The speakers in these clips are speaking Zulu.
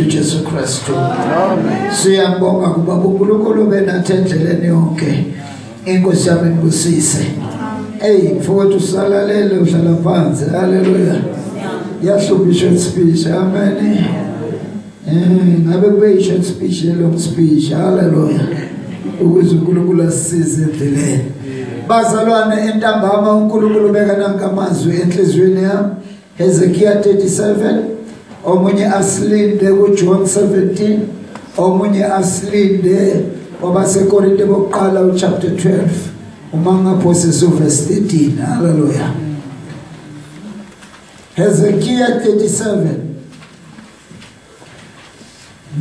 Jesu Kristu. Amen. Siyabonga kuBaba uNkulunkulu benathi endleleni yonke. Inkosi yami ibusise. Hey mfowethu salalele uhlala phansi. Haleluya. Yahlupha short speech. Amen. Ngabe kube short speech, long speech. Haleluya. Ukuze uNkulunkulu asisize endleleni. Bazalwane entambama uNkulunkulu beka nanka amazwi enhliziyweni yami. Hezekiah 37, omunye asilinde kuJohn 17, omunye asilinde kwabaseKorinte bokuqala uchapter 12, uma ngaphosisa uverse 13. Haleluya. Hezekiah 37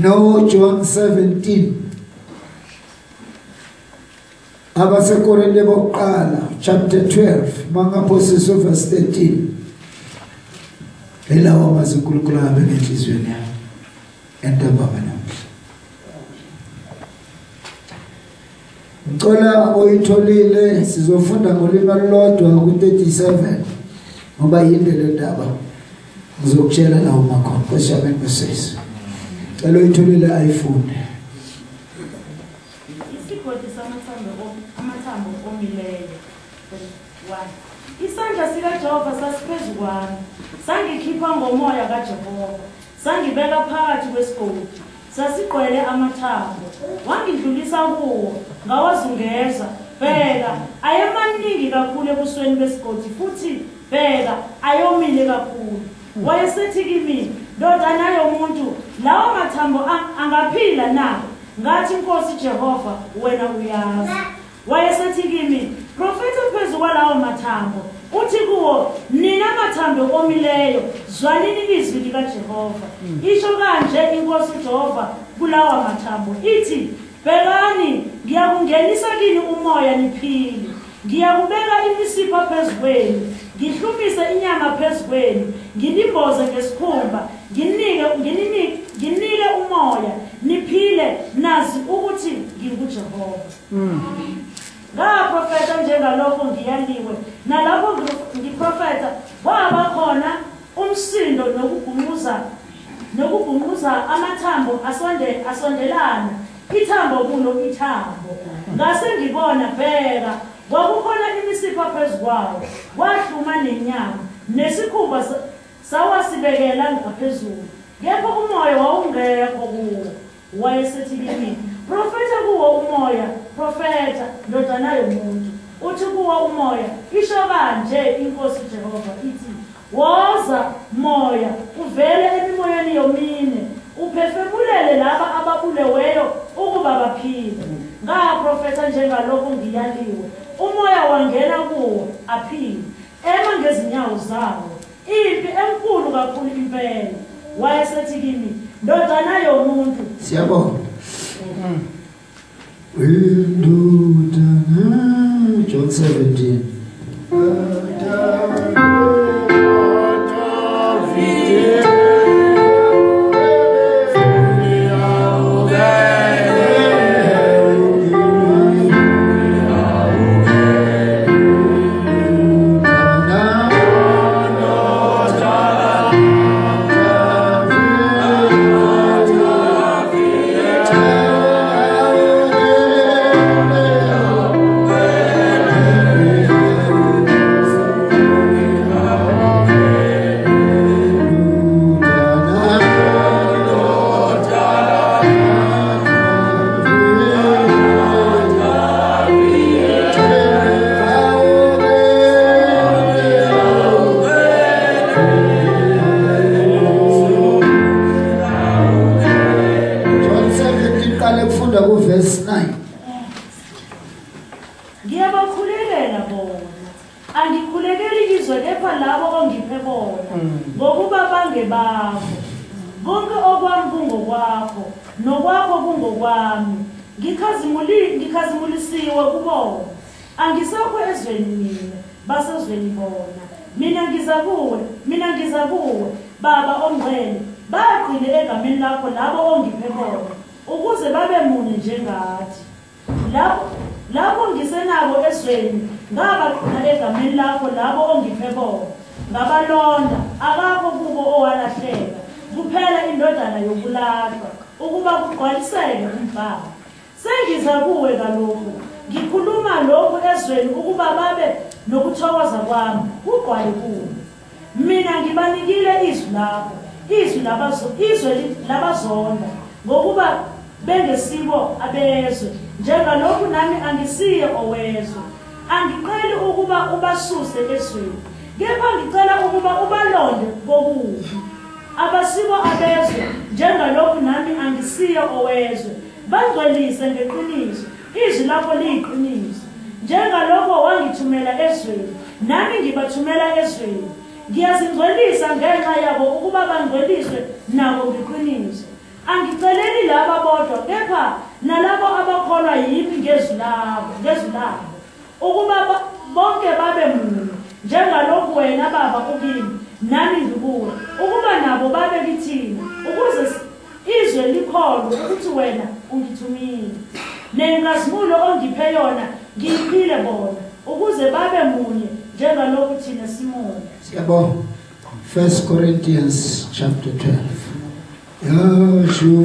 no John 17, abaseKorinte bokuqala chapter 12, mangaphosisa uverse 13. Elawo amazwi uNkulunkulu abe enhliziyweni yami entambama namhla. Ngicela oyitholile sizofunda ngolimi olulodwa ku-37 ngoba yinde le ndaba. Ngizokutshela lawo makhona. Nkosi yami ibusise. Cela oyitholile ayifunde. Isigodi samathambo omileyo. 1. Isandla sikaJehova sasiphezu kwami, sangikhipha ngomoya kaJehova, sangibeka phakathi kwesigodi, sasigqwele amathambo, wangidlulisa kuwo, ngawazungeza. Bheka, ayemaningi kakhulu ebusweni besigodi, futhi bheka, ayomile kakhulu. Wayesethi kimi, ndodana yomuntu, lawo mathambo angaphila na? Ngathi, Nkosi Jehova, wena uyazi. Wayesethi kimi, profeta phezu kwalawo mathambo, uthi kuwo, nina mathambo omileyo, zwanini izwi likaJehova. Isho kanje inkosi uJehova kulawa mathambo, ithi, bhekani, ngiyakungenisa kini umoya niphile, ngiyakubeka imisipha phezu kwenu, ngihlumise inyama phezu kwenu, nginimboze ngesikhumba, nginike umoya niphile, nazi ukuthi nginguJehova. Ngaprofeta njengalokho ngiyaliwe, nalapho ngiprofeta kwaba khona umsindo nokugunquza amathambo asondelana, ithambo kulo ithambo. Ngase ngibona, bheka, kwakukhona imisipha phezu kwawo, kwahluma nenyama, nesikhumba sawasibekela ngaphezulu, kepha umoya wawungekho kuwo. Wayesethi kimi, profeta kuwo umoya, profeta ndodana yomuntu, uthi kuwo umoya, isho kanje inkosi Jehova ithi, woza moya uvele emimoyeni yomine, uphefumulele laba ababuleweyo ukuba baphile. Ngaprofeta njengalokho ngiyaliwe, umoya wangena kuwo, aphile, ema ngezinyawo zawo, impi enkulu kakhulu impela. Wayesethi kimi, ndodana yomuntu. Siyabonga. Indodana, John 17. Ngiyabakhulekela bona, angikhulekeli izwe kepha labo ongiphe bona, ngokuba bangebakho. Konke okwami kungokwakho, nokwakho kungokwami. Ngikhazimulisiwe kubona. Angisekho ezweni mina, basezweni bona. Mina ngiza kuwe, Baba ongcwele, bagcine egameni lakho labo ongiphe bona, ukuze babe munye njengathi. Lapho ngisenabo ezweni, ngabagcina egameni lakho labo ongiphe bona. Ngabalonda, akakho kubo owalahleka, kuphela indodana yokulahlwa, ukuba kugcwaliseke umbhalo. Sengiza kuwe kalokhu, ngikhuluma lokhu ezweni ukuba babe nokuthokoza kwami kugcwale kuwe. Mina ngibanikile izwi lakho, izwe labazonda, ngokuba bengesibo abezwe, njengalokhu nami angisiye owezwe. Angiceli ukuba ubasuse ezweni, kepha ngicela ukuba ubalonde kokubi. Abasibo abezwe, njengalokhu nami angisiye owezwe. Bangcwelise ngeqiniso, izwi lakho liyiqiniso. Njengalokho wangithumela ezweni, nami ngibathumela ezweni. Ngiyazingcwelisa ngenxa yabo ukuba bangcweliswe nabo ngeqiniso. Angiceleli laba bodwa, kepha nalabo abakholwa yimi ngezwi labo, ukuba bonke babe munye, njengalokhu wena Baba ukimi, nami ngikuwe, ukuba nabo babe kithina, ukuze izwe likholwe ukuthi wena ungithumile. Nenkazimulo ongiphe yona ngiyiphile bona, ukuze babe munye njengalokhu thina simunye. Siyabonga. 1 Corinthians chapter 12. Yashunjalo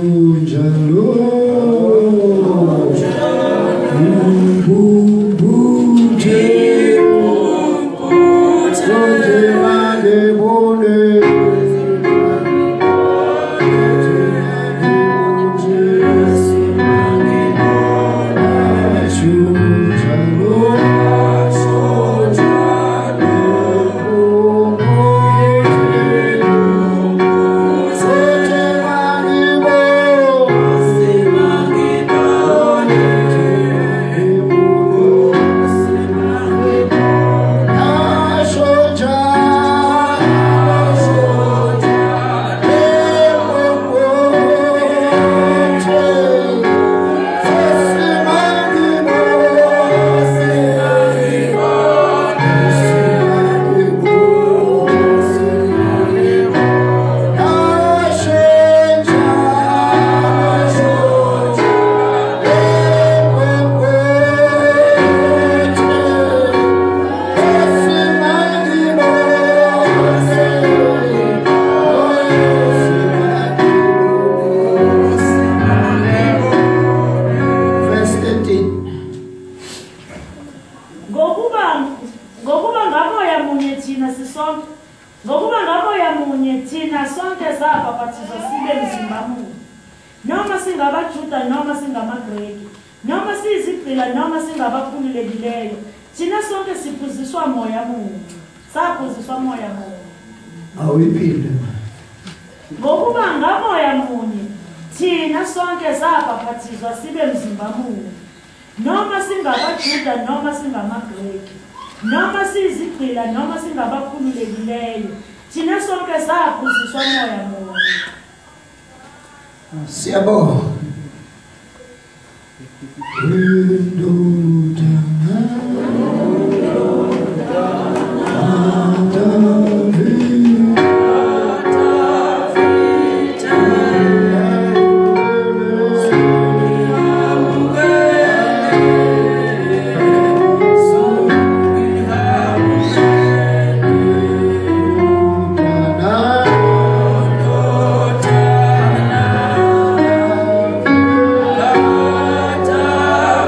Siyabonga.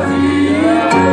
David.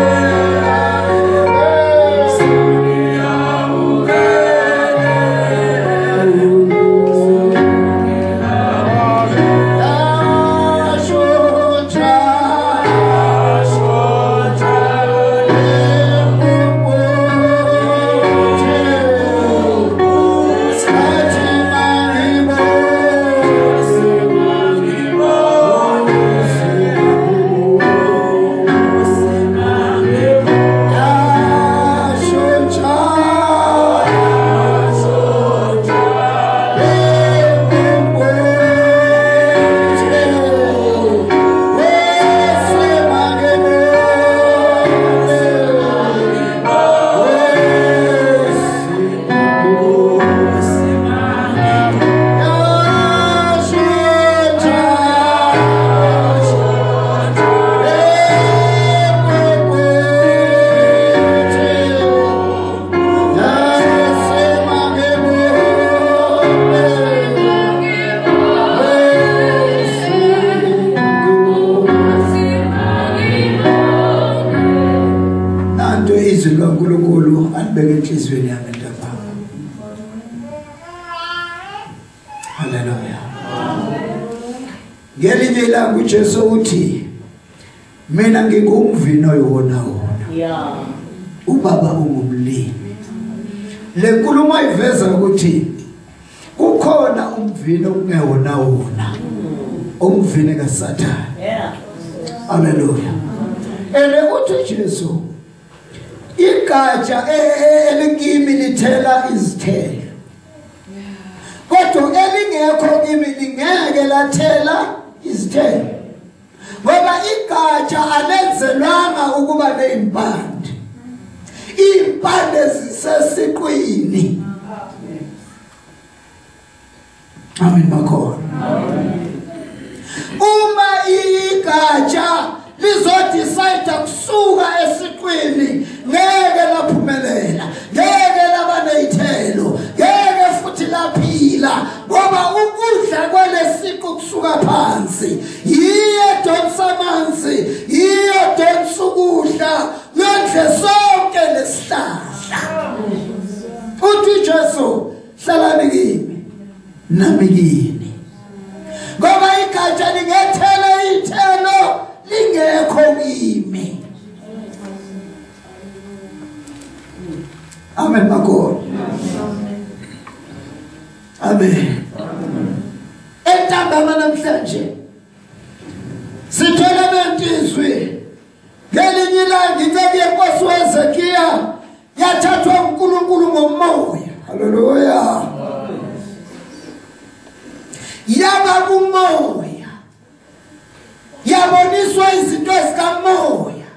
Ngikhuleka enhliziyweni yami ntambama. Haleluya. Ngelinye ilanga uJesu uthi mina ngingumvini oyiwona wona. Yeah. Ubaba ungumlimi. Le nkulumo iveza ukuthi kukhona umvini okungewona wona. Umvini kaSathane. Yeah. Haleluya. Ene uthi Jesu igatsha elikimi lithela izithelo. Kodwa elingekho kimi lingeke lathela izithelo. Ngoba igatsha alenzelwanga ukuba nezimpande. Impande zisesiqwini. Amen makhona. Uma igatsha lizodecide kusuka esiqwini ngeke laphumelela, ngeke laba nezithelo, ngeke futhi laphila, ngoba ukudla kwalesiqu kusuka phansi. Yiyo donsa amanzi, yiyo donsa ukudla, yondle sonke lesihlahla. Uthi Jesu hlalani kimi nami kini, ngoba igatsha lingethela ithelo lingekho kimi. Amen makho. Amen. Entambama namhlanje sithola lentizwi ngelinye ilanga inceku yenkosi uHezekiya yathathwa uNkulunkulu ngomoya. Haleluya. Yaba kumoya, yaboniswa izinto ezikamoya,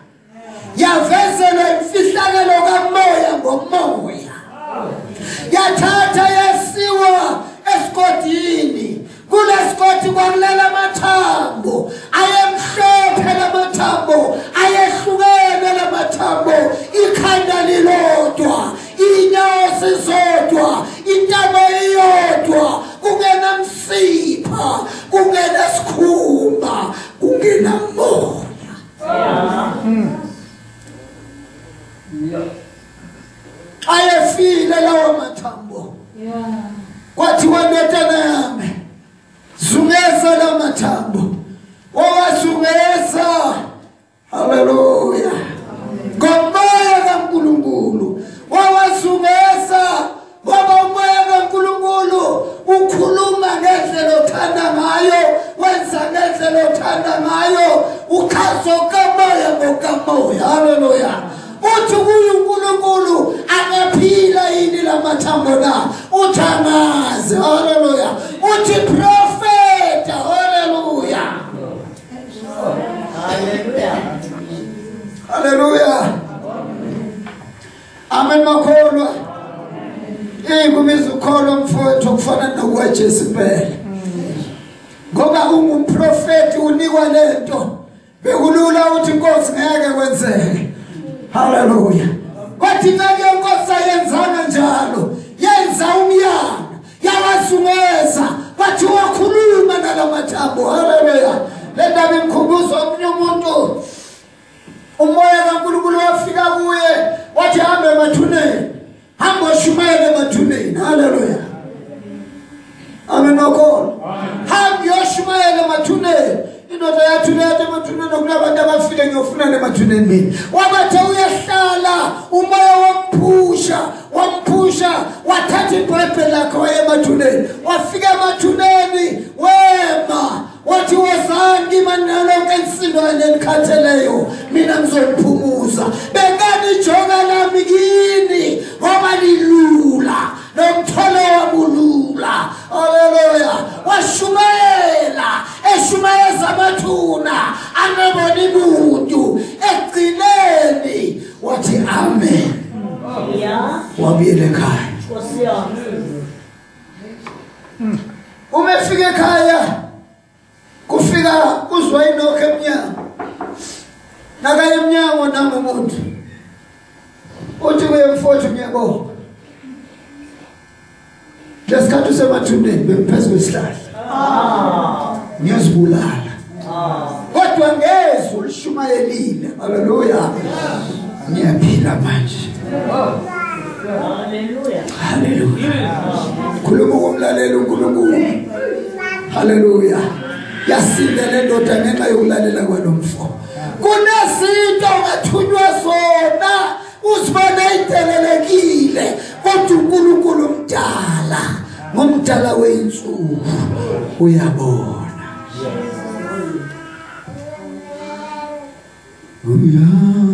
yavezelwa imfihlakalo kamoya ngomoya, yathatha yasiwa esigodini. Kulesigodi kwakulala amathambo ayemhlophe, lamathambo ayehlukene, lamathambo ikhanda lilodwa, inyawo zizodwa, intamo iyodwa, kungenamsipha, kungenasikhumba, kungenamoya. Ayefile lawo mathambo. Kwathiwa ndodana yami zungeza la mathambo. Wawazungeza. Haleluya. Ngomoya kaNkulunkulu wawazungeza, ngoba umoya kaNkulunkulu ukhuluma ngendlela othanda ngayo, wenza ngendlela othanda ngayo, ukhazo kamoya ngokamoya. Haleluya. Uthi kuye uNkulunkulu angaphila yini lamathambo na? Uthi angazi. Haleluya. Uthi profeta. Haleluya. Haleluya. Haleluya. Amen makholwa. Kubiza ukholwa mfowethu kufana nokwaJesu impela. Ngoba ungumprofeti unikwa lento. Bekulula uthi inkosi ngeke kwenzeke. Haleluya. Kwathi ngeke inkosi ayenzanga njalo, yenza umyalo, yawazungeza, kwathi wakhuluma nalamathambo. Haleluya. Le ndaba imkhumbuza omunye umuntu. Umoya kaNkulunkulu wafika kuye wathi hambe emathuneni, hamba ushumayele emathuneni. Haleluya. Amen makholwa. Hamba uyoshumayela emathuneni. Indoda yathuleka emathuneni kunabantu abafile ngiyofuna emathuneni mina. Wabathe uyahlala, umoya wamphusha, wamphusha, wathatha iBhayibheli lakhe waya emathuneni. Wafika emathuneni wema, wathi wozani kimi nalonke insindo enikhatheleyo, mina ngizoniphumuza. Bekani ijoka lami kini ngoba lilula, nomthwalo wami ulula. Haleluya. Washumayela, eshumayeza amathuna angaboni muntu. Ekugcineni wathi amen. Yeah. Wabuyela ekhaya. Nkosi yami. Uma efika ekhaya kufika uzwa inokho emnyango. Nakaye emnyango nangu umuntu. Uthi kuye mfowethu ngiyabonga. Lesikhathi usemathuneni bemphezu kwesihlahla. Ngiyazibulala. Kodwa ngezwe ulishumayelile. Haleluya. Ngiyaphila manje. Hallelujah. Hallelujah. Khuluma ukumlalela uNkulunkulu. Hallelujah. Yasinda le ndoda ngenxa yokulalela kwalomfo. Kunezinto ongathunywa zona uzibone idelelekile, kodwa uNkulunkulu umdala, ngomdala weinsuku uyabona. Uyalalelwa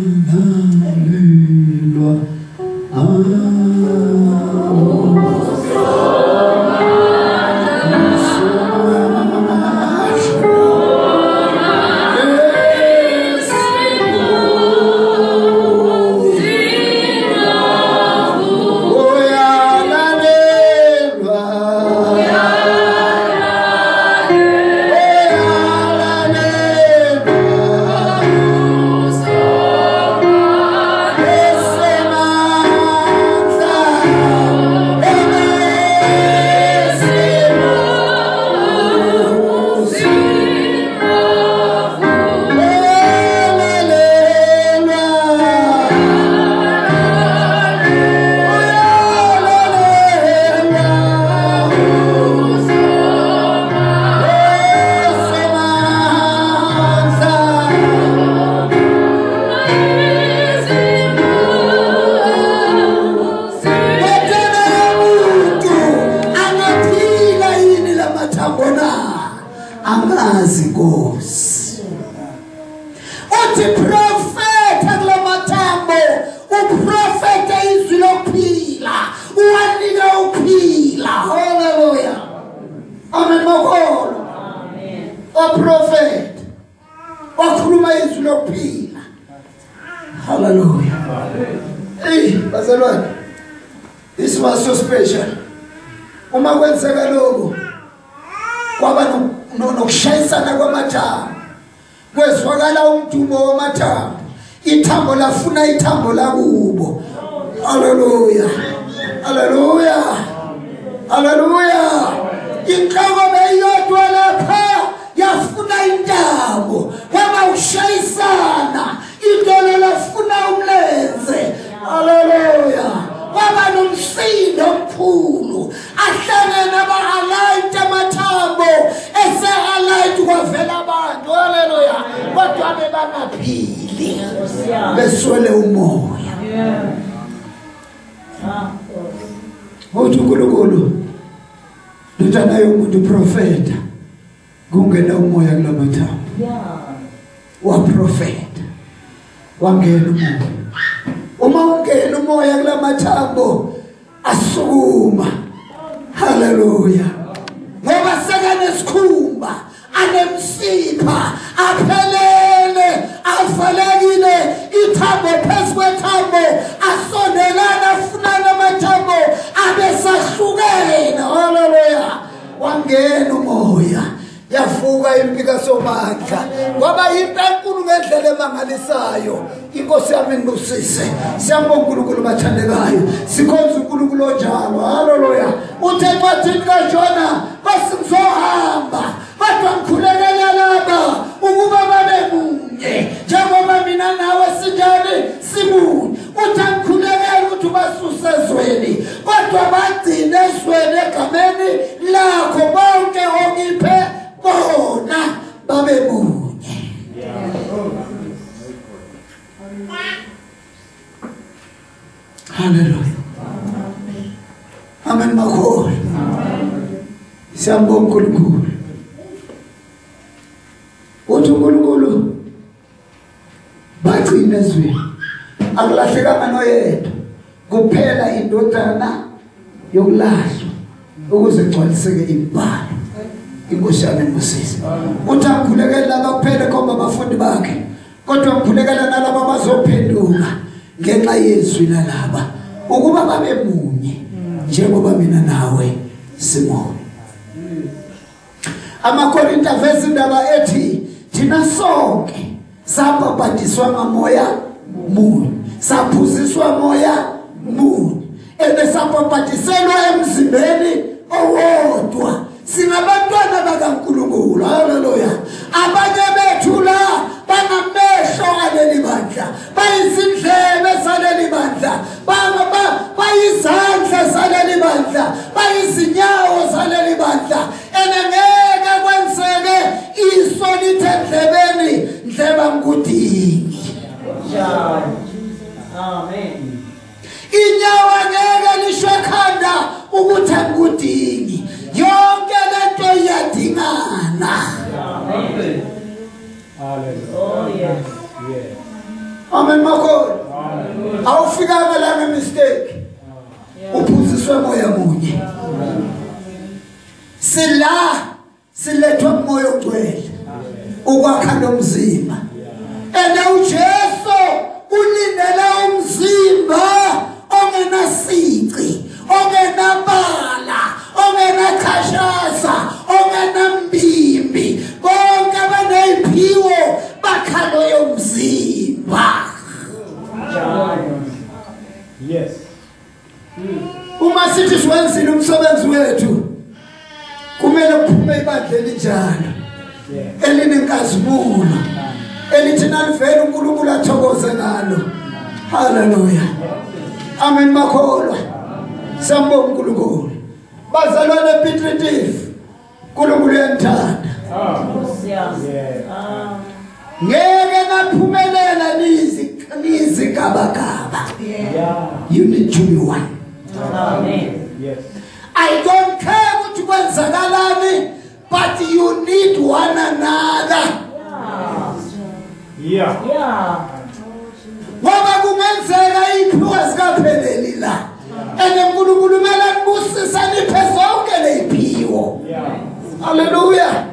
This was so special. Uma kwenzeka lokho kwaba nokushayisana kwamathambo, kwezwakala umdumo wamathambo, ithambo lafuna ithambo lakubo. Hallelujah. Hallelujah. Hallelujah. Inhloko beyodwa lapha yafuna intambo, kwaba ukushayisana, idolo lafuna umlenze. Hallelujah. Kwaba nomsindo omkhulu, ahlangene aba-aligned amathambo, ese-aligned kwavela abantu. Hallelujah. Kodwa bebangaphili, beswele umoya. Uthi uNkulunkulu, ndodana yomuntu, profeta, kungena umoya kulamathambo. Waprofeta, wangena umoya. Uma ungena umoya kulamathambo asukuma. Hallelujah. Ngoba sekanesikhumba, anemsipha, aphelele, avalekile, ithambo phezu kwethambo, asondelana afunana amathambo abesahlukene. Hallelujah. Wangena umoya, yavuka impi kaSomandla, kwaba impi enkulu ngendlela emangalisayo. Inkosi yami ngibusise. Siyabonga uNkulunkulu bathandekayo, sikhonza uNkulunkulu onjalo. Hallelujah. Uthe encwadini kaJona, basizohamba kodwa ngikhulekela laba ukuba babe munye njengoba mina nawe sinjani simunye. Uthi angikhulekela ukuthi ubasuse ezweni, kodwa bagcine ezweni egameni lakho, bonke ongiphe bona babe munye. Hallelujah. Amen makhulu. Siyabonga uNkulunkulu. Uthi uNkulunkulu bagcine ezweni, akulahlekanga noyedwa, kuphela indodana yokulahlwa ukuze kugcwaliseke imibhalo. Inkosi yami ngibusise. Uthi angikhulekela laba kuphela khomba abafundi bakhe, kodwa ngikhulekela nalaba abazophenduka ngenxa yezwi lalaba, ukuba babe munye njengoba mina nawe simunye. AmaKorinta verse indaba ethi thina sonke sabhabhadiswa ngamoya munye, saphuziswa moya munye, ene sabhabhadiselwa emzimbeni owodwa. Singabantwana bakaNkulunkulu. Hallelujah. Abanye bethu la bangamehlo aleli bandla, bayizindlebe zaleli bandla, bayizandla Amen. Inyawo ngeke lisho ekhanda ukuthi angikudingi. Yonke lento iyadingana. Amen. Hallelujah. Oh yes. Yes. Amen makhona. Awufikanga la ngemistake. Uphuziswe moya munye. Sila silethwa umoya ogcwele ukwakha lo mzimba. Ene uJesu ulindele umzimba ongenasici, ongenabala, ongenachashaza, ongenambimbi. Bonke abaneziphiwo bakha loyo mzimba. Yes. Uma sithi siwenzile umsebenzi wethu kumele kuphume ibandla elinjalo elinenkazimulo elithi nalivela uNkulunkulu athokoze ngalo. Haleluya. Amen makholwa. Sambonga uNkulunkulu. Bazalwane Piet Retief, uNkulunkulu uyanithanda. Ngeke naphumelela nizigabagaba. You need to be one. Amen. Yes. I don't care ukuthi kwenzakalani, but you need one another. Yeah. Yeah. Ngoba kungenzeka iphiwa zikapheleli la. Ene uNkulunkulu kumele anibusise niphe zonke leziphiwo. Yeah. Hallelujah.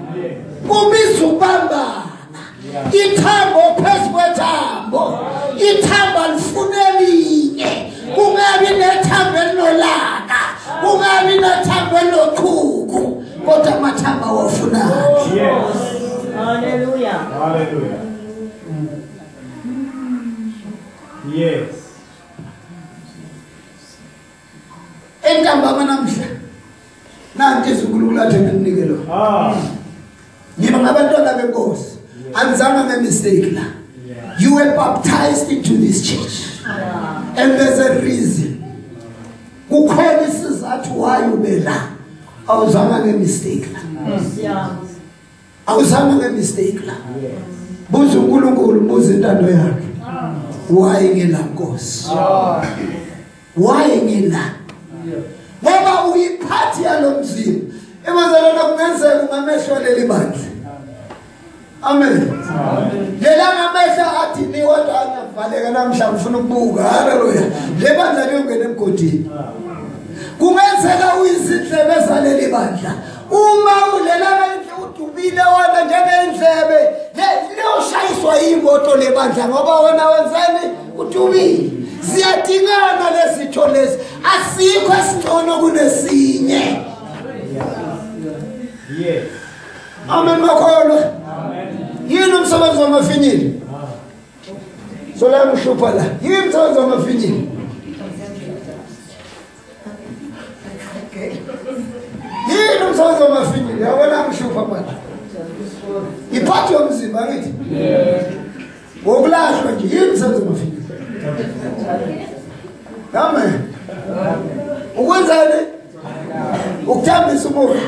Kubiza ukubambana. Ithambo phezu kwethambo. Ithambo alifune elinye. Kungabi nethambo elinolaka. Kungabi nethambo elinochuku. Kodwa amathambo awafunani. Yes. Hallelujah. Hallelujah. Yes. Entambama namhla nanti izinkulunkulu athe nginike lo. Ngiba ngabantwana benkosi. Anizange ngemistake la. You were baptized into this church. And there's a reason. Kukhona isizathu why ube la. Awuzange ngemistake la. Awuzange ngemistake la. Buza uNkulunkulu, buza intando yakhe. Why ngila Nkosi? Why ngila? Ngoba uyiphathi yalomzimba. Ebazalwana kungenzeka ungamehlo leli bandla. Amen. Lelanga amehlo athi ni kodwa angavaleka namhla ngifuna ukubuka. Haleluya. Le bandla liyongena emgodini. Kungenzeka uyizindlebe zaleli bandla. Uma ulelanga udubile wena njengendlebe, liyoshayiswa imoto lebandla ngoba wena wenzeni udubile. Ziyadingana lezitho lezi. Asikho esingcono kunesinye. Yes. Amen makholwa. Amen. Yini umsebenzi wamafinyila? Sola ngihlupha la. Yini umsebenzi wamafinyila? Yini umsebenzi wamafinyila? Yabona ngihlupha manje. Iphathi yomzimba ngithi. Ngokulahlwa nje yini umsebenzi wamafinyila? Amen. Ukwenzani? Ukuthambisa umoya.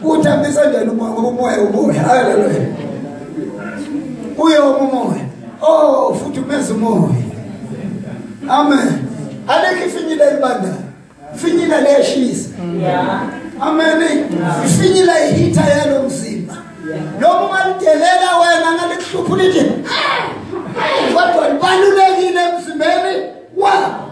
Uthambisa njani umoya? Ngoba umoya umoya. Haleluya. Uyoma umoya. Oh, futhi umeza umoya. Amen. Alekho ifinyila elibanda. Ifinyila liyashisa. Yeah. Amen. Ifinyila ihitha yalo mzimba. Noma ungalidelela wena ngalikuhlupha ulithi kodwa libalulekile emzimbeni wakho.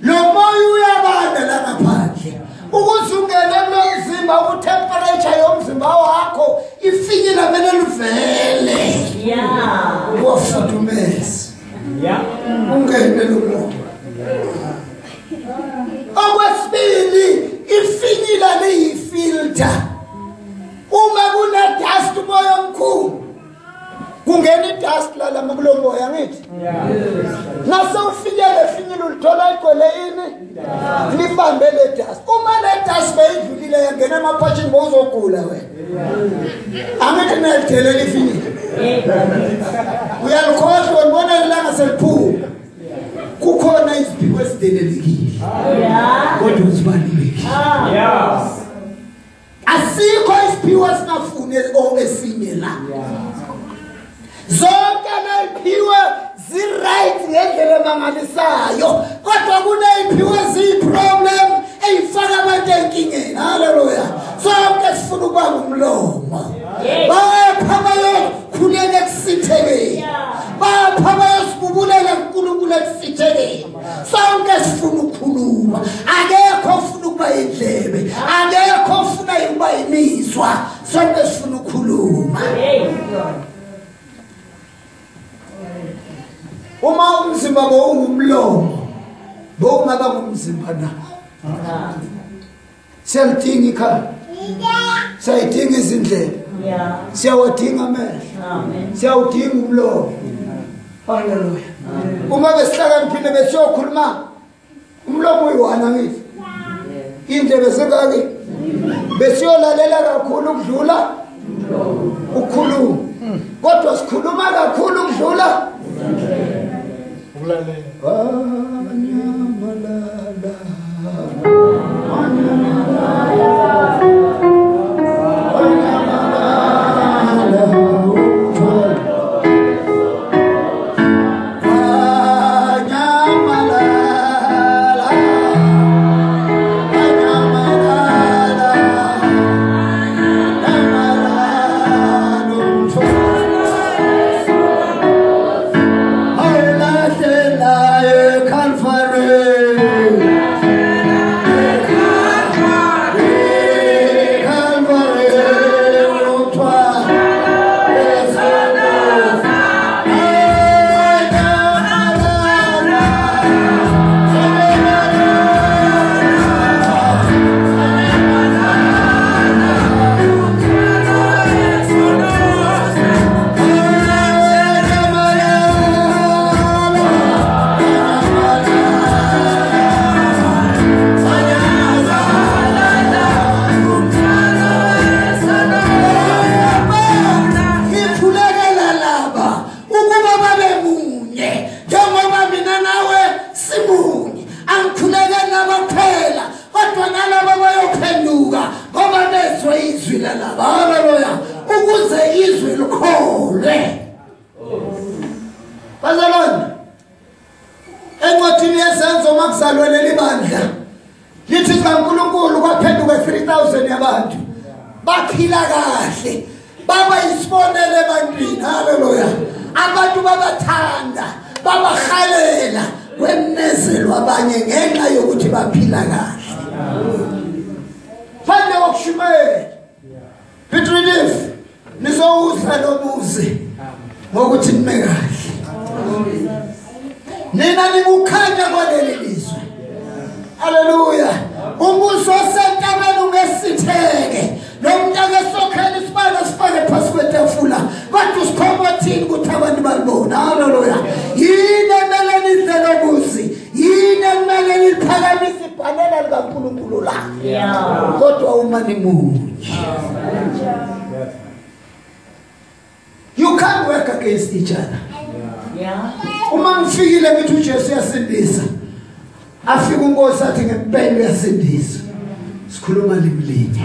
Lo moya uyabanda la ngaphandle. Ukuze ungene kulomzimba ku-temperature yomzimba wakho ifinyila kumele livele. Yeah. Wafudumeza. Yeah. Ungene lo moya. Okwesibili ifinyila liyifilter. Uma kune dust umoya omkhulu kungena idust la kulo moya ngithi. Nase ufinyele finyila ulithola igcwele ini libambe le dust. Uma le dust beyidlulile yangena emaphatshini bowuzogula wena. Angithi nalidelela ifinyila. Uyalikhohlwa ulibona ilanga seliphuma. Kukhona iziphiwo esidelelekile. Kodwa zibalulekile. Yes. Asikho isiphiwo esingafuni esinye la. Zonke leziphiwo zi-right ngendlela emangalisayo, kodwa kuneyiphiwe eziyi-problem eyifaka abantu enkingeni. Haleluya. Sonke sifuna ukuba ngumlomo. Bapha abayokhuleka ekusithekeni, bapha abayosibubulela kuNkulunkulu ekusithekeni. Sonke sifuna ukukhuluma, akekho ofuna ukuba indlebe, akekho ofuna ukuba imizwa. Sonke sifuna ukukhuluma. Uma umzimba bowungumlomo, bowungaba ngumzimba na? Siyalidinga ikhanda, siyayidinga izindlebe, siyawadinga amehlo, siyawudinga umlomo. Haleluya. Uma besihlakaniphile besiyokhuluma, umlomo uyi-one angithi, indlebe zingaki, besiyolalela kakhulu ukudlula ukukhuluma, kodwa sikhuluma kakhulu ukudlula You can't work against each other. Uma ngifikile ngithi uJesu uyasindisa, afika uNkosi athi ngempela uyasindisa, sikhuluma limi linye.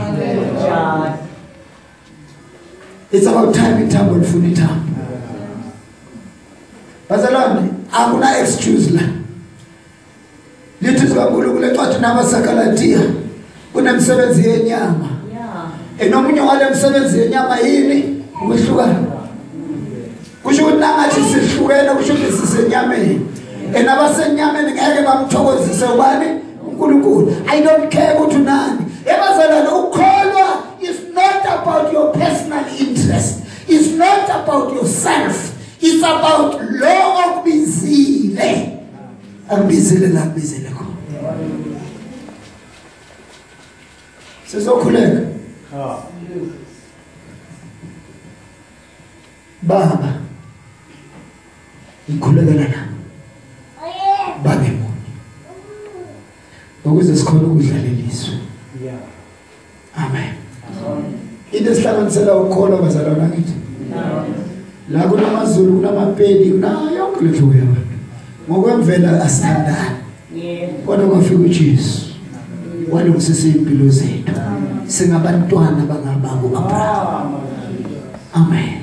It's about time ithambo lifuna ithambo. Bazalwane, akuna excuse la. Lithi sikaNkulunkulu encwadini yabaseGalatiya kunemsebenzi yenyama. Enomunye wale msebenzi yenyama yini? Ukuhlukana. Kusho ukuthi nangathi sihlukene, kusho ukuthi sisenyameni. And abasenyameni ngeke bamthokozise ubani? uNkulunkulu. I don't care ukuthi unani. Ebazalwane, ukukholwa is not about your personal interest. It's not about yourself. It's about lo okubizile. Akubizile la akubizile khona. Sizokhuleka. Baba, ngikhulekela la babe munye ukuze sikhone ukudlaleliswa. Amen. Into esihlanganisela ukukholwa bazalwane angithi la kunamaZulu, kunamaPedi, kunayo yonke le hlobo yabantu. Ngokwemvelo asithandani, kodwa kwafika uJesu walungisisa impilo zethu, singabantwana bangababa uAbraham. Amen.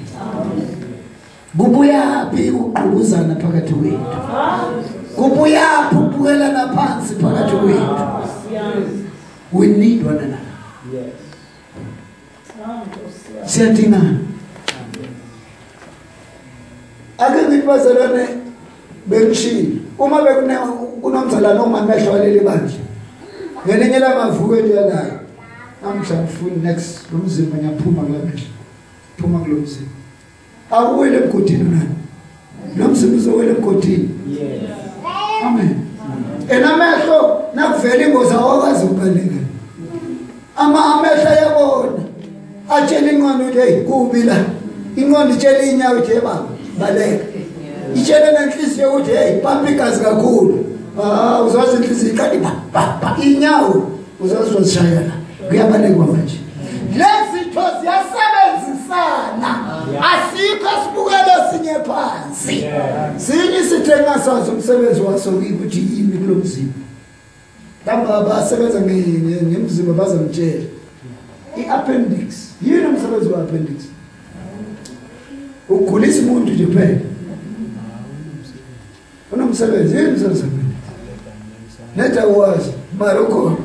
Kubuyaphi ukuqhubuzana phakathi kwethu? Kubuyaphi ukubukelana phansi phakathi kwethu? We need one another. Yes. Siyadingana. Ake ngithi bazalwane bengishilo, uma kunomzalwane ongamehlo waleli bandla, ngelinye lamavuko nje la namhla ngifuni next lo mzimba ngiyaphuma kula mehlo, phuma kulo mzimba. Awuwele emgodini nani? Lo mzimba uzowela emgodini. Yes. Amen. Enamehlo nakuvela ingozi awakwazi ukubaleka. Amehlo ayabona. Atshela ingqondo ukuthi hey kubi la. Ingqondo itshela inyawo ukuthi baba baleka. Itshela nenhliziyo ukuthi hey pampa igazi kakhulu. Uzazi inhliziyo iqala ba ba inyawo uzazi uzishayela. Kuyabalekwa manje. Lezi zitho ziyasebenzisana. Asikho sibukelo sinye phansi. Sinye isitho engasazi umsebenzi waso ukuthi yini kulo mzimba. Laba abasebenza ngemzimba bazamtshela. I-appendix. Yini umsebenzi we-appendix? Ugulisa umuntu nje phela. Unomsebenzi, yini umsebenzi we-appendix? Netha uwazi, mara ukhona.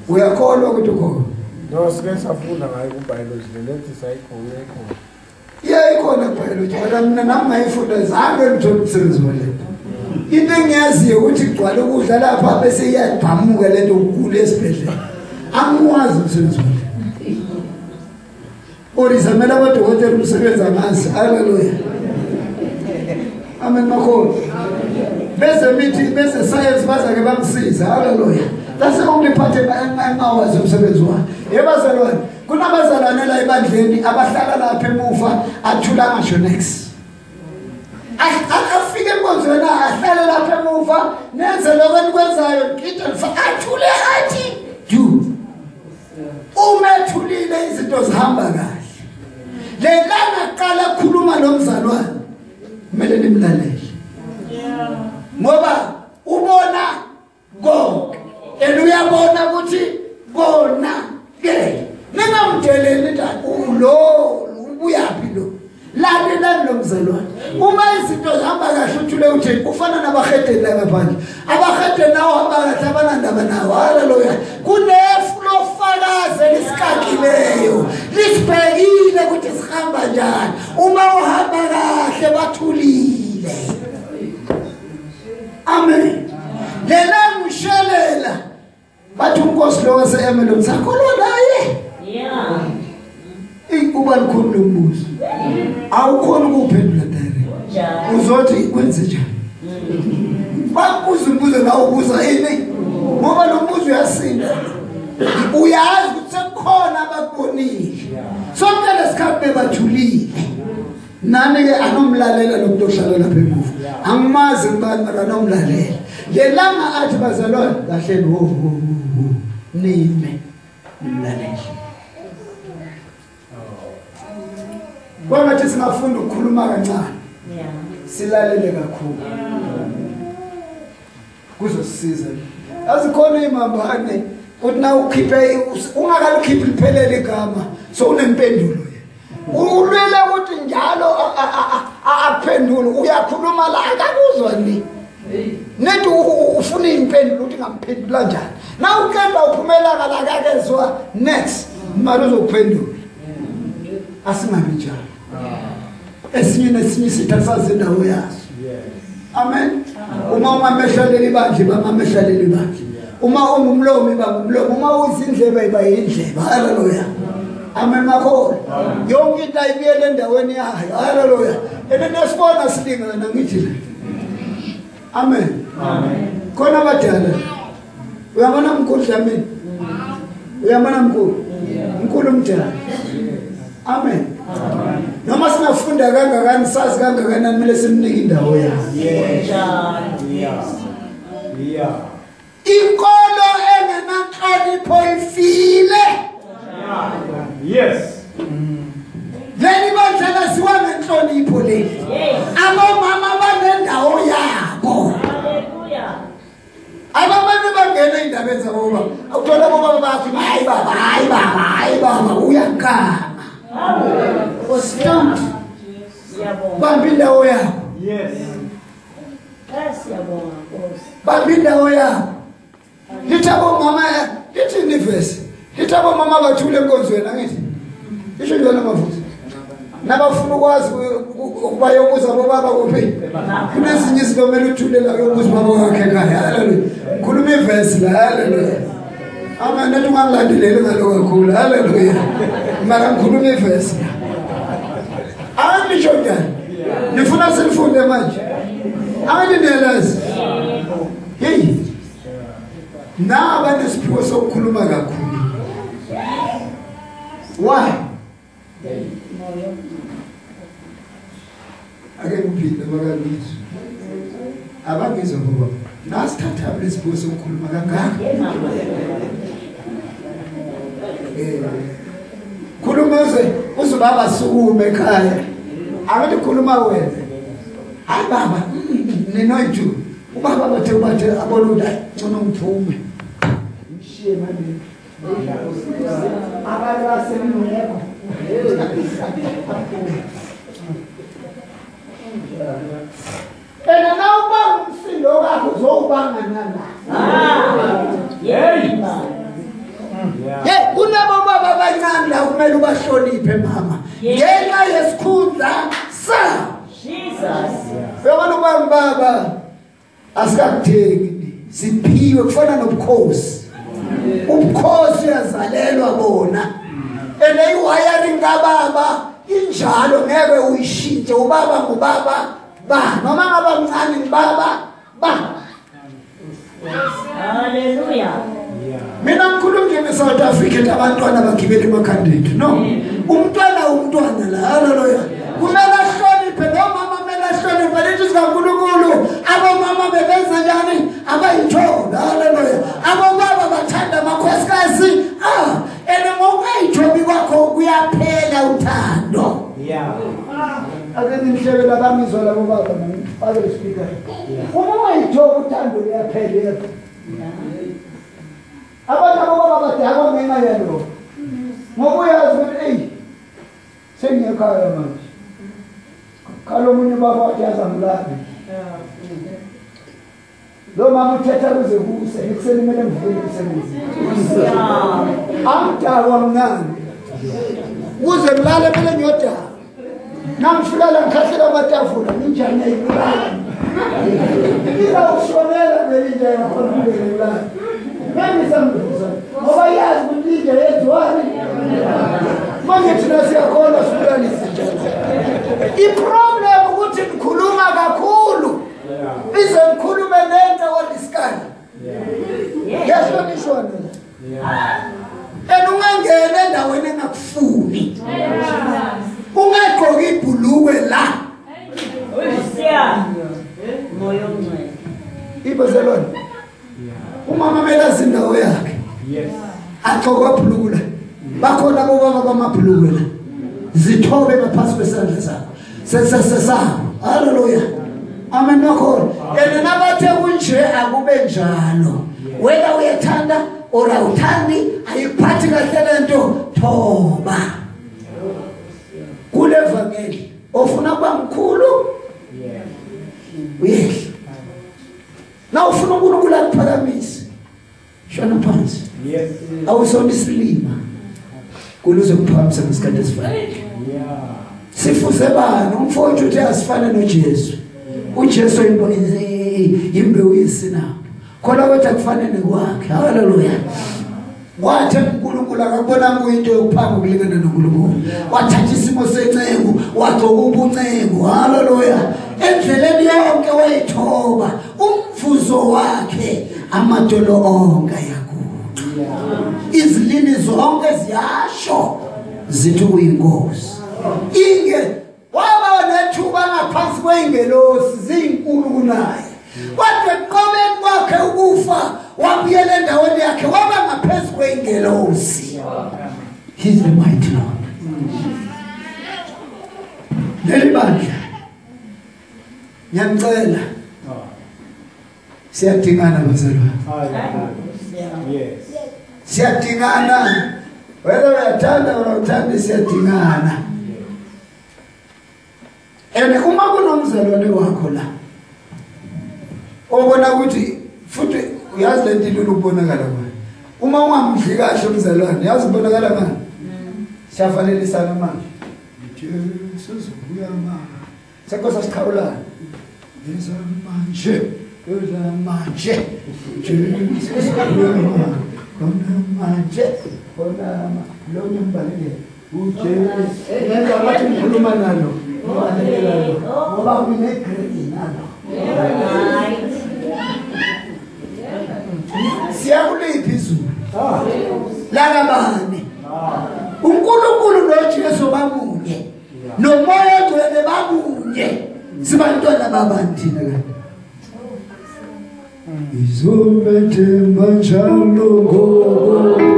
Uyakholwa ukuthi ukhona. No, sike safunda ngayo ku-biology, lethi sayikhona ikhona. Yeah, ikhona ku-biology, kodwa mina nami ngayifunda zange ngithole umsebenzi walento. Into engiyaziyo ukuthi kugcwala ukudla lapha bese iyabhamuka lento ukugula esibhedlela. Angiwazi umsebenzi walento. Orizamela abadokotela umsebenzi amanzi. Hallelujah. Amen makhona. Bese mithi bese science bazake bamsiza. Hallelujah. That's the only part engawazi umsebenzi wakhe. Yebazalwane, kunabazalwane la ebandleni abahlala lapha emuva athula ngisho next. Afike enkonzweni ahlale lapha emuva nenze lokho enikwenzayo ngide athule athi do. Uma ethulile izinto zihamba kahle. Le langa qala khuluma nomzalwane kumele nimlalele. Ngoba ubona konke. And uyabona ukuthi kona ke ningamdeleli ukuthi lo ubuyaphi lo. Lalelani lo mzalwane. Uma izinto zihamba kahle uthule uthi ufana nabahedeni la ngaphandle. Abahedeni nawo hamba kahle abanandaba nawo. Haleluya. Kunefu lofakazi lisikakileyo. Lisibhekile ukuthi sihamba njani. Uma uhamba kahle bathulile. Amen. Lena ngishelela. Bathi unkosi lo wase-Emelon sakholwa naye. Yeah. Uba likhulu lo mbuzo. Awukhona ukuphendula direct. Uzothi kwenze njani? Bakubuza umbuzo nawe ubuza ini? Ngoba lo mbuzo uyasinda. Uyazi ukuthi sekukhona abakubonile. Sonke lesikhathi bebathulile. Nami ke anomlalela lo muntu ohlala lapha emuva. Angimazi ngibani mara anomlalela. Lelanga athi bazalwane kahle ho nime nimlalele. Kwangathi singafunda ukukhuluma kancane. Silalele kakhulu. Kuzosisiza. Azikhona imambane uthi na ukhiphe ungakalukhiphi liphelele igama so unempendulo yena. Ulwela ukuthi njalo aphendule uyakhuluma la akakuzwa ni. Nethi ufuna impendulo ukuthi ngamphendula njani. Na uqeda uphumela la akakezwa next mara uzokuphendula. Asingabi njalo. Esinye nesinye isitha sazi indawo yaso. Amen. Uma ungamehlaleli ibandla bamamehlaleli ibandla. Uma ungumlomo iba ngumlomo, uma uyizindlebe iba yindlebe. Haleluya. Amen makhona. Yonke into ayibuyele endaweni yayo. Haleluya. Enesibona silingana ngithi. Amen. Amen. Khona abadala. Uyabona mkhulu Dlamini? Uyabona mkhulu? Mkhulu mdala. Amen. Noma singafunda kangakanani sazi kangakanani kumele simnike indawo yakhe. Yes. Yeah. Yeah. Inkolo engenanhlonipho ifile. Yes. Leli bandla laziwa ngenhlonipho leli. Abomama banendawo yabo. Hallelujah. Abamame bangena indabeni zabo baba. Uthola bobaba bathi hayi baba, hayi baba, hayi baba uyakama. Stop. Bamba indawo yakho. Yes. Siyabonga Nkosi. Bamba indawo yakho. Lithi abomama, lithi ivesi. Lithi abomama bathule enkonzweni angithi. Isho njalo mafuthi. Nabafuna ukwazi ukuba yobuza bobaba kuphi. Kunezinye izinto kumele uthule la uyobuza baba wakhe ekhaya. Hallelujah. Ngikhuluma ivesi la. Hallelujah. Amen. Nathi ungangilandeleli ngalokho kakhulu. Hallelujah. Mara ngikhuluma ivesi la. Angisho njani? Nifuna silifunde manje. Anginelazi. Hey. Naba nesiphiwo sokukhuluma kakhulu. Why? Ake ngiphinde bakangizwe. Abangizwa ngoba nasithatha lesiphiwo sokukhuluma kangaka. Khuluma uze uzubaba sukume ekhaya. Angithi khuluma wena. Hayi baba, ninoyithu. Ubaba bathe ubathe abona ukuthi ngcono ngiphume. Ngishiye manje. Abantu basemngekho. Ena nawubanga umsindo wakho uzowubanga nala. Hey. Hey, kunabo baba abancane la kumele ubahloniphe mama. Ngenxa yesikhundla sa Jesus. Uyabona ubaba baba asikakuthengi siphiwe kufana nobukhosi. Ubukhosi uyazalelwa bona. Ene iwiring kababa injalo ngeke uyishintshe. Ubaba ngubaba ba noma ngaba mncane ngibaba ba. Hallelujah. Mina ngikhuluma nje eSouth Africa abantwana bagibele emakhandeni. No. Umntwana umntwana la. Hallelujah. Kumele ahloniphe nomama kumele ahloniphe lethi sikaNkulunkulu. Abomama bebenza njani? Abayithola. Hallelujah. Abobaba bathanda amakhosikazi. Ah, ene ngokuyithobi kwakho kuyaphela uthando. Yeah. Ake nimhlebe labangizwa labo baba ngifake le speaker. Uma ungayithobi uthando luyaphela. Abantu abobaba badakwa ngenxa yalokho. Ngoba uyazi ukuthi hey sengiyekhaya manje. Khala omunye ubaba wathi azangilale. Lo mama uthetha kuze kuse ekuseni kumele ngivukele emsebenzini. Angidakwa mnandi. Kuze ngilale kumele ngiyodakwa. Nangifika la ngikhahlela amatafula ninjani ayibulala. Izawushonela vele yakhona ngibulala. Ngisambuza ngoba yazi ukuthi inja yenziwani. Manje thina siyakholwa sibulala izinja. I-problem ukuthi ngikhuluma kakhulu. Ize ngikhulume nento walisikali. Yahlonishwa mina. And ungangena endaweni engakufuni. Ungagqoki ibhulukwe la. Moya ongcwele. Ibazalwane. Umama kumele azi indawo yakhe. Yes. Agqoke ibhulukwe la. Bakhona abobaba bamabhulukwe la. Zithobe ngaphansi kwesandla sakho. Sesesesakho. Hallelujah. Amen nakhona. And nabathe kunje akube njalo. Whether uyathanda or awuthandi ayikuphathi kahle lento thoba. Kule vangeli ofuna kuba mkhulu uyehla. Na ufuna uNkulunkulu akuphakamise shona phansi. Yes. Awusona isilima kuluze kuphakamisa ngesikhathi esifanele. Sifuze bani umfowethu uthi asifane noJesu. uJesu imbewu yesinapho. Khona kodwa kufanele kwakhe. Hallelujah. Wathi uNkulunkulu akabona kuyinto yokuphanga ukulingana noNkulunkulu. Wathatha isimo senceku, wagcoka ubunceku. Hallelujah. Endleleni yonke wayithoba. Umvuzo wakhe amadolo onke ayaguqa. Izilimi zonke ziyasho zithi uyinkosi. Inge waba nethuba ngaphansi kweingelosi ziyinkulu kunaye. Kodwa ekuqobeni kwakhe ukufa wabuyela endaweni yakhe waba ngaphezu kweingelosi. He's the mighty Lord. Leli bandla ngiyamcela, siyadingana bazalwane. Yes. Siyadingana. Whether uyathanda or awuthandi siyadingana. And uma kunomzalwane wakho la obona ukuthi futhi uyazi lento ilula ukubonakala kwayo. Uma ungamdli kahle umzalwane yazi ubonakala ngani? Siyafanelisana manje. Jesu uzobuya manje. Senkosi asiqhawulana. Yeza manje, yeza manje. Jesu uzobuya manje. Khona manje, khona lo ngimbalekele. uJesu ngenza ngathi ngikhuluma nalo. Ngoba ngine-grade nalo. Siyakuliphi izulu? Lakabani? uNkulunkulu noJesu bamunye. Nomoya ongcwele bamunye. Sibantwana babani thina kanti? Izobethemba njalo ngoba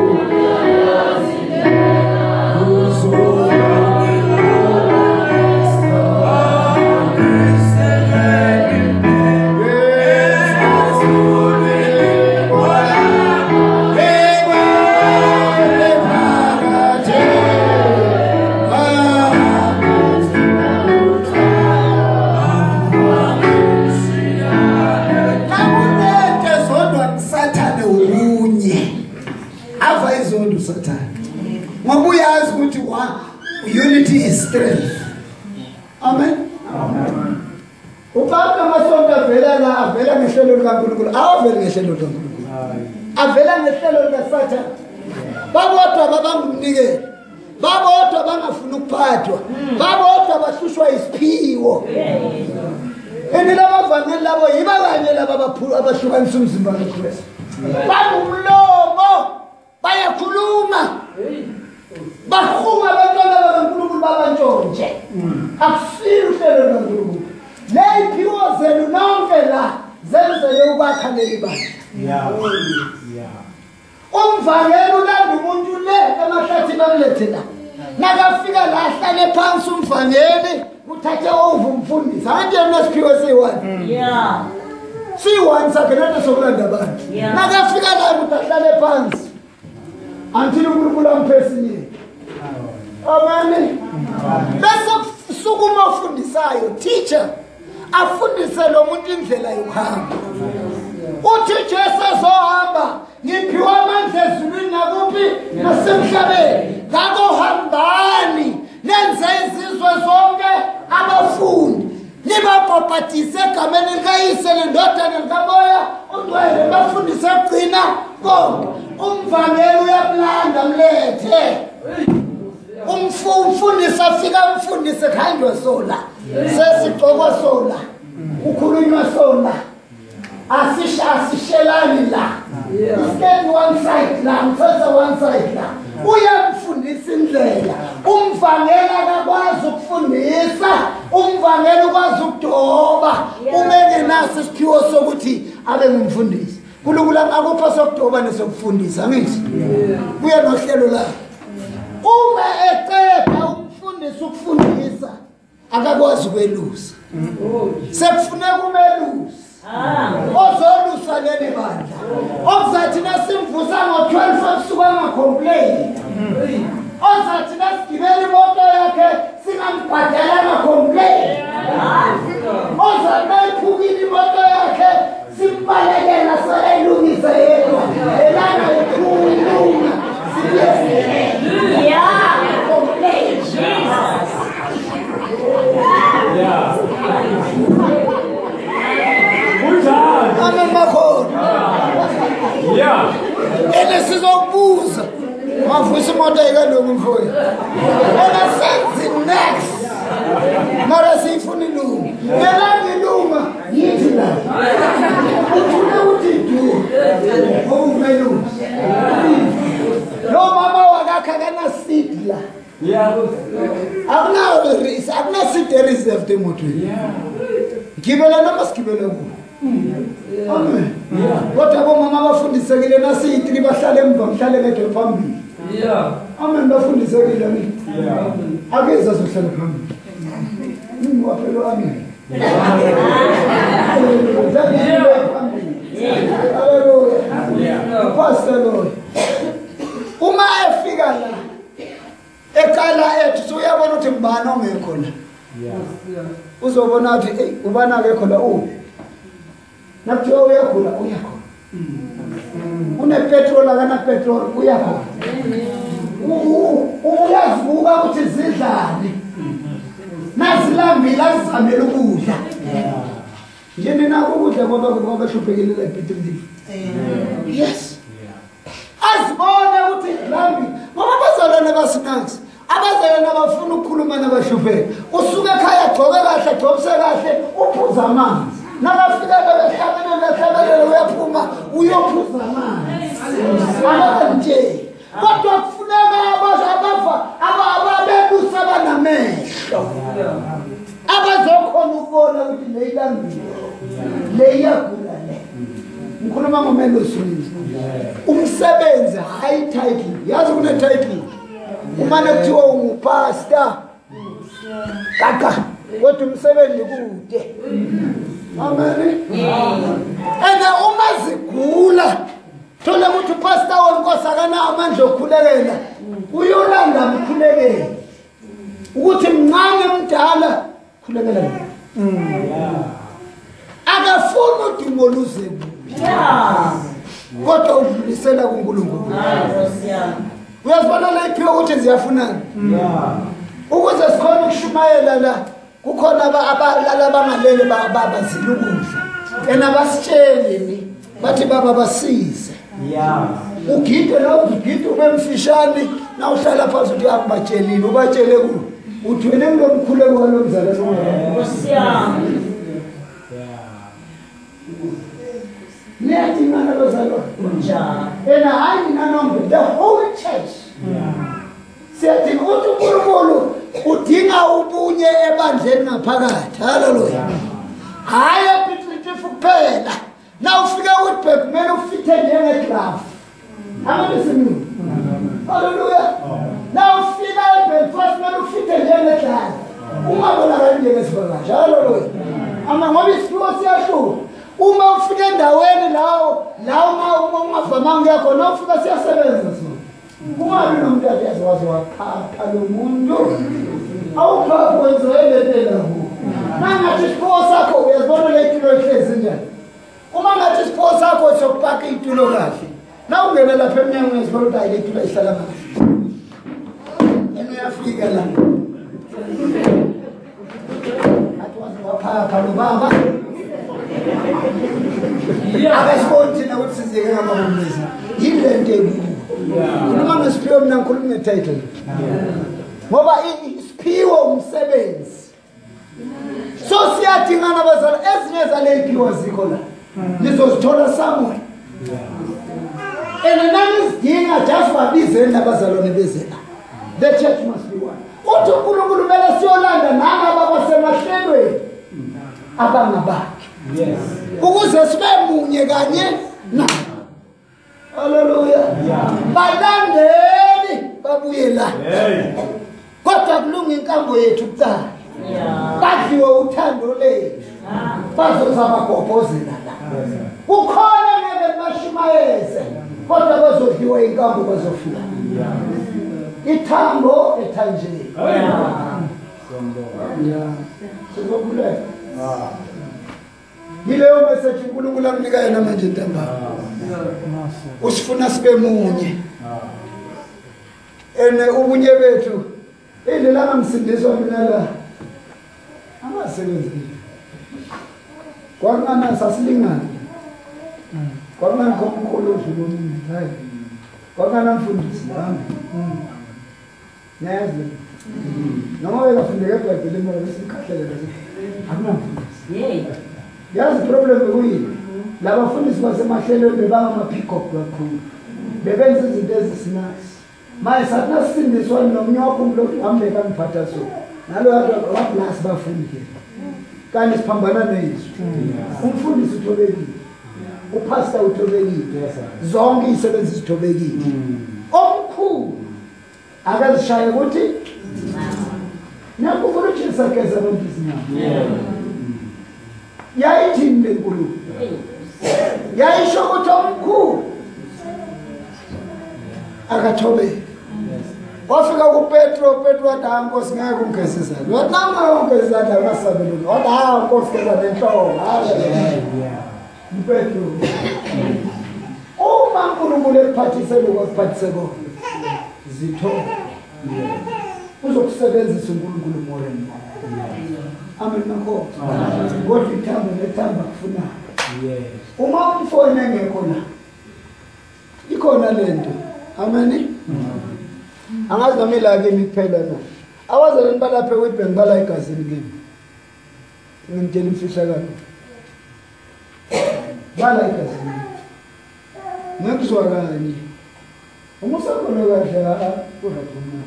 unity is strength. Amen. Amen. Ubaba amasonto avela la avela ngehlelo likaNkulunkulu. Awaveli ngehlelo likaNkulunkulu. Avela ngehlelo likaSathane. Babodwa babangumnikelo. Babodwa bangafuni ukuphathwa. Babodwa bahlushwa isiphiwo. Eni labavangeli labo yiba kanye laba abahlukanisa umzimba kaKristu. Bangumlomo bayakhuluma. Bahuma abantwana bakaNkulunkulu babantshontshe. Akusiyo uhlelo likaNkulunkulu. Leyiphiwo zenu nonke la zenzele ukwakha leli bandla. Umvangeli ulanda umuntu le emahlathini bamlethe la. Nakafika la ahlale phansi umvangeli uthathe over umfundisi. Anti yena siphiwe siyi-one. Siyi-one sakhe nento sokulanda abantu. Nakafika la ukuthi ahlale phansi. Until uNkulunkulu amphe esinye. Amen. Bese sukuma ofundisayo teacher afundise lo muntu indlela yokuhamba. Uthi Jesu ezohamba ngiphiwe amandla ezulwini nakuphi nasemhlabeni. Ngakho hambani nenze izizwe zonke abafundi nibabhaphatise egameni likaYise neNdodana likaMoya oNgcwele bafundise ukugcina konke. Umvangeli uyamlanda mlethe. Umfundisi afika umfundise khandwe sola. Sesigqokwa sola. Kukhulunywa sola. Asishelani la. Stand one side la, mthatha one side la. Uyamfundisa indlela. Umvangeli akakwazi ukufundisa, umvangeli ukwazi ukudoba. Uma engenaso isiphiwo sokuthi abe ngumfundisi. uNkulunkulu akupha sokudoba nesokufundisa, angithi? Kuye nohlelo lakhe. Uma eqeda umfundisi ukufundisa akakwazi ukwelusa. Sekufuneka umelusi ozolusa leli bandla. Ozathi nasimvusa ngo-12 ebusuku angacomplain. Ozathi nasigibela imoto yakhe singambhadala angacomplain. Ozathi nayiphukile imoto yakhe simbalekela selayilungisa yedwa. Elana ikhuluma sibuye. Yeah, complain, Jesus. Yeah. Amen makhona. Yeah. Ene sizokubuza. Mavusa imoto ayikaloku mfowethu. Ene senze next. Mara siyifuna ilunga. Yelanga ilunga yithi la. Uthule uthi du. Owumelusi. Lo mama wakakha kana seed la. Yeah. Akuna seed reserved emotweni. Yeah. Gibela noma sigibele kuwo. Amen. Kodwa bomama abafundisekile nasiyi-3 bahlale emva mhlale ngedwa phambili. Yeah. Amen bafundisekile ani. Yeah. Akeza zohlala phambili. Waphela amen. Hallelujah. Pastor Lord. Uma efika la eqala ethi uyabona ukuthi ngubani ongekho la. Yeah. Uzobona athi hey ubana akekho la uphi. Nakuthiwa uyakhula uyakhona. Une-petrol akana petrol uyakhona. Uyazibuka ukuthi zidlani. Nazilambile azizamele ukudla. Nje nina ukudla ngoba behluphekile la ePiet. Yes. Azibone ukuthi lambile ngoba abazalwane basinansi. Abazalwane abafuna ukukhuluma nabahlupheke. Usuke ekhaya agcoke kahle, agcobise kahle, uphuza amanzi. Nakafika behlabelele uyaphuma uyophuza amanzi. Akantsheli. Kodwa kufuneka ababebusa banamehlo. Abazokhona ukubona ukuthi le ilambile. Le iyagula le. Ngikhuluma ngomelusi. Umsebenzi high title. Yazi kune title. Umane kuthiwa ungupastor. Kaka, kodwa umsebenzi kude. Amen. Ene uma zigula thola ukuthi upastor wenkosi akanawo amandla okukhulekela. Uyolanda mkhulekele. Ukuthi mncane mdala khulekela mina. Akafuni udumo luze kuye. Kodwa udlulisela kuNkulunkulu. Uyazibona la iphiwe ukuthi ziyafunana. Ukuze sikhone ukushumayela la kukhona abalala abangalele babazila ukudla. Ena basitsheli bathi baba basize. Ugide la ugide ube mfishane na uhlala phansi uthi akubatshelile ubatshele ku uthwele kulomkhuleko walomzalwane Nkosi yami. Niyadingana bazalwane. Kunjalo. Ena hayi nanonke the whole church. Siyadinga ukuthi uNkulunkulu udinga ubunye ebandleni ngaphakathi. Hallelujah. Hayi ePiet kuphela. Na ufika uBhek kumele ufithe njengeglove. Amen simi. Hallelujah. Na ufika eBelfast kumele ufithe njengeglove. Ungabonakali njengesivakashi. Hallelujah. Ama ngoba isiphiwo siyahluka. Uma ufika endaweni lawo la uma ungavamanga yakho na ufika siyasebenza sona. Kungabi nomuntu athi waze waphapha lo muntu. Awuphapha wenzelele lapho. Nangathi isiphiwo sakho uyazibona le tulo ehlezi njani. Uma ngathi isiphiwo sakho sokupaka itulo kahle. Na ungena lapha emnyango uyazibona ukuthi hayi le tulo ihlala kahle. Ena uyafika la. Athi waze waphapha lo baba. Akasiboni thina ukuthi sizike ngamabomlisa. Yini le nto ekuyo? Khuluma ngesiphiwo mina ngikhuluma nge-title. Ngoba isiphiwo umsebenzi. So siyadingana bazalwane ezinye zale iphiwo zikho la. Nizozithola somewhere. And nanizidinga just babizeni abazalwane beze la. The church must be one. Uthi uNkulunkulu kumele siyolanda nalaba abasemahlelweni abangabakhe. Yes. Ukuze sibe munye kanye nabo. Hallelujah. Balandeli babuye la. Kodwa kulunga inkambo yethu kuqala. Badliwe uthando lethu. Bazoza bagobhozela la. Kukhona ngeke bashumayeze kodwa bazodliwa inkambo bazofika. Ithambo ethanjeni. Sizokhuleka. Yileyo message uNkulunkulu amnika yena manje ntambama. Usifuna sibe munye. Ene ubunye bethu indlela ngamsindiswa mina la angasebenzi. Kwakungana sasilingana. Kwakungana komkhulu odlula omunye, hayi. Kwakungana mfundisi nami. Niyazi. Noma bekafundeka eBhayibhelini ngoba besimkhahlele bese akunamfundisi. Yey. Yazi problem bekuyini? Labafundisi basemahlelweni bebangama-peacock kakhulu. Bebenza izinto ezisinasi. Manje sathi nasindiswa nomnye wakho umlokhu wambeka ngiphatha so. Nalo wablast bafundi. Kanti siphambana nezwi. Umfundisi uthobekile. Upastor uthobekile. Zonke izisebenzi zithobekile. Omkhulu akazishaye ukuthi nakho uJesu ageza abantu izinyawo. Yayithini le nkulumo? Yayisho ukuthi omkhulu akathobeke. Wafika kuPetro, Petro wathi hayi Nkosi ngeke ungigeze izandla. Wathi nami ungigeze izandla awunasabelo. Wathi hayi Nkosi geza nenhloko. Petro. Uma uNkulunkulu ekuphathise lokho akuphathise kona, zithobe. Uzokusebenzisa uNkulunkulu more and more. Amen makhosi. Kodwa ithemba nethemba kufunana. Uma umfowenu engekho la, ikhona lento. Amen. Angazi noma ila kimi kuphela na. Abazalwane balapha eWitbank bala egazini kimi. Ngimtshela imfihlakalo. Bala egazini. Ngikuzwa kanye. Uma usakholwa kahle uraphuma.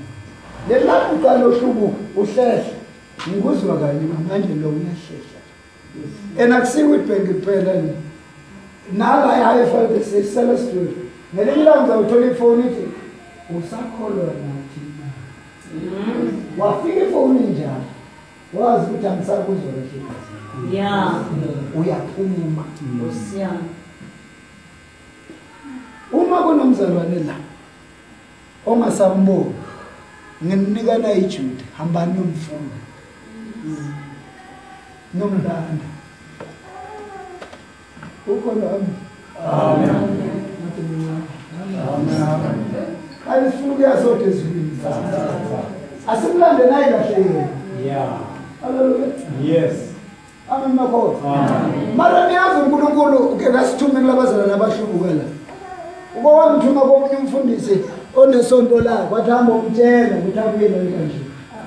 Lelapho uqala uhlubuka uhlehla. Ngikuzwa kanye manje lo uyahlehla. And akusiyo iWitbank kuphela nje. Nala eHighveld siselestwe. Ngelinye ilanga uzawuthola ifoni ithi usakholwa nathi na. Wafika ifoni njalo. Wazi ukuthi angisakuzwa kahle. Yeah. Uyaphuma. Usiyami. Uma kunomzalwane la ongasamboni, ngininika iJuda, hambani nomfuna. Nomlanda. Ukhona amen. Amen. Amen. Kanti sifuna ukuya sodwa ezulwini. Asimlande naye kahle yena. Yeah. Hallelujah. Yes. Amen makhosi. Amen. Mara niyazi uNkulunkulu uke kasithume kulabazalwane abahlubuka la. Uke wamthuma komunye umfundisi onesonto lakhe, wathi hamba umtshela ukuthi abuyele kanje.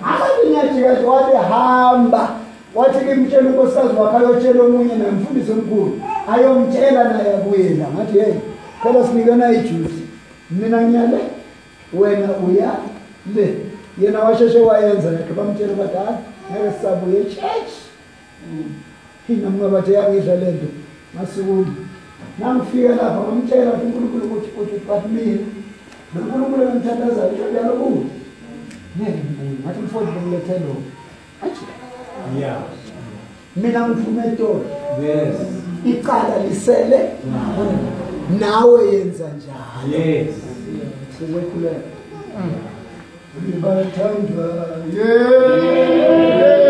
Akathi ngiyajika nje, wathi hamba. Wathi kimtshela unkosikazi wakhe ayotshela omunye nomfundisi omkhulu. Ayomtshela naye abuyela. Ngathi hey, phela sinikana ijuice. Mina ngiyale, wena uya le. Yena washeshe wayenza yakhe, bamtshela bathi hayi ngeke sisabuye church. Hina mngabathe yangidla lento. Ngasukuma. Nangifika lapha ngamtshela ukuthi uNkulunkulu ukuthi uthi mina lo uNkulunkulu engimthandazayo usho njalo kuwe. Ngeke ngibuye. Ngathi mfowethu bengilethe lo. Athi Yeah. Mina ngiphume etolo. Yes. Icala lisele nawe yenza njalo. Yes. Sizokhuleka. Ngibathandwa. Yeah.